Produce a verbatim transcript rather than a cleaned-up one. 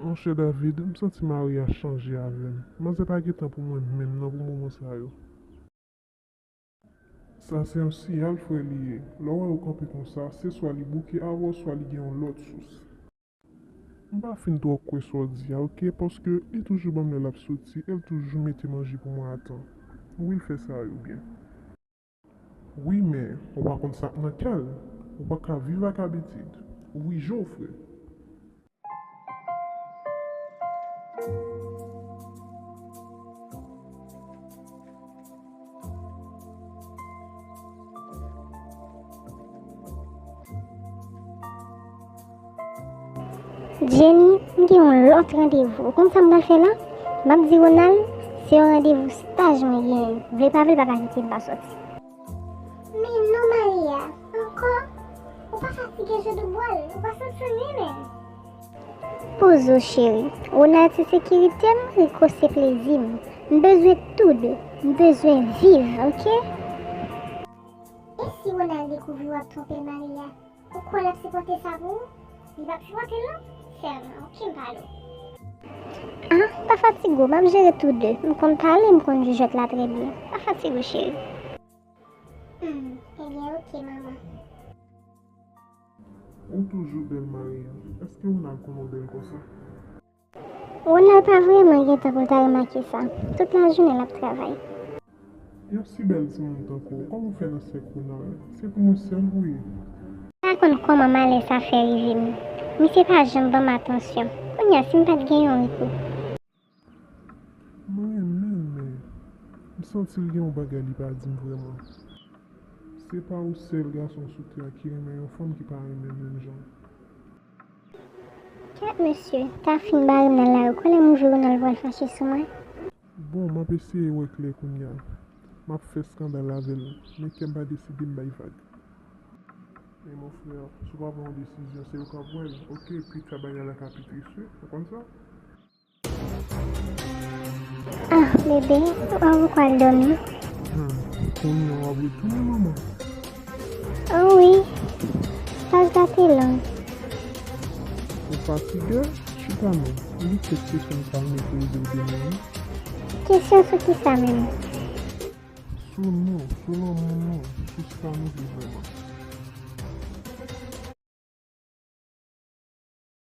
Monchè David, m santi Maria chanje avè m. Manzè pa gen tan pou mwen menm non pou moman sa yo. Sa se yon siyal frè li ye. Lè w wè yo kanpe konsa, se swa li bouke avè w, swa li gen yon lòt sous. M pa fin twò kwè sa w di a, oke, paske li toujou ban m lè l ap soti e l toujou mete manje pou mwen a tan. Wi, l fè sa yo byen. Wi, men ou pa konn sa k nan kè l. Ou pa ka viv ak abitid. Wi, je w frè. Jenny, m gen yon lòt randevou. Ou konn sa m pral fè la? M ap di Ronald, se yon randevou staj mwen genyen. Vle pa vle, l pa ka kite m pa sòti. Men non, Maria, ankò? Ou pa fatige jwe doubwòl? Ou pa santi w nwi menm? Poze w, cheri. Ronald se sekirite m, Rico se plezi m. M bezwen toude. M bezwen viv, oke? E si Ronald dekouvri w ap twonpe l, Maria? Ou kwè l ap sipòte sa pou ou? Li p ap sipòte l non. Sèlman, oke, m pale w. Ah, pa fatige w, m ap jere tou de. M konn pale, m konn jijòt la trè byen. Pa fatige w, cheri. Hmm, ebyen, oke, manman. Ou toujou bèl, Maria. Èske Ronald konnen w bèl konsa? Ronald pa vrèman gen tan pou l ta remake sa. Tout lajounen l ap travay. Yon si bèl timoun tankou w, kòman w fè nan sèk Ronald? Se pou mwen sèl ou ye. M pa konn kòman malè sa fè rive m. Misye pa janm ban m atansyon. Kounye a, si m pa t gen yon Rico. M renmen l, men m santi l gen yon bagay li pa di m vrèman. Se pa ou sèl gason sou tè a ki renmen yon fanm ki pa renmen l menm jan. Kèt mesye, ta fin bare m nan lari, ou kwè lè m ouvri Ronald pral fache sou mwen? Bon, m ap eseye wè klè kounye a. M ap fè eskandal avè l, men kè m pa deside m bay vag. Men mon frè, si w pa pran yon desizyon, se yo k ap wè l, oke? Epi ka bagay la ka pi tris, wi. Ou konn sa? Ah, bebe, ou poko al dòmi? Hmm, kounye a w ap retounen, manman? Oh wi, staj la te long. Ou fatige? Chita non. Li kèk kesyon m pral mete poze w demen, wi. Kesyon sou kisa menm? Sou nou, sou lanmou nou, sou sa nou vle vrèman.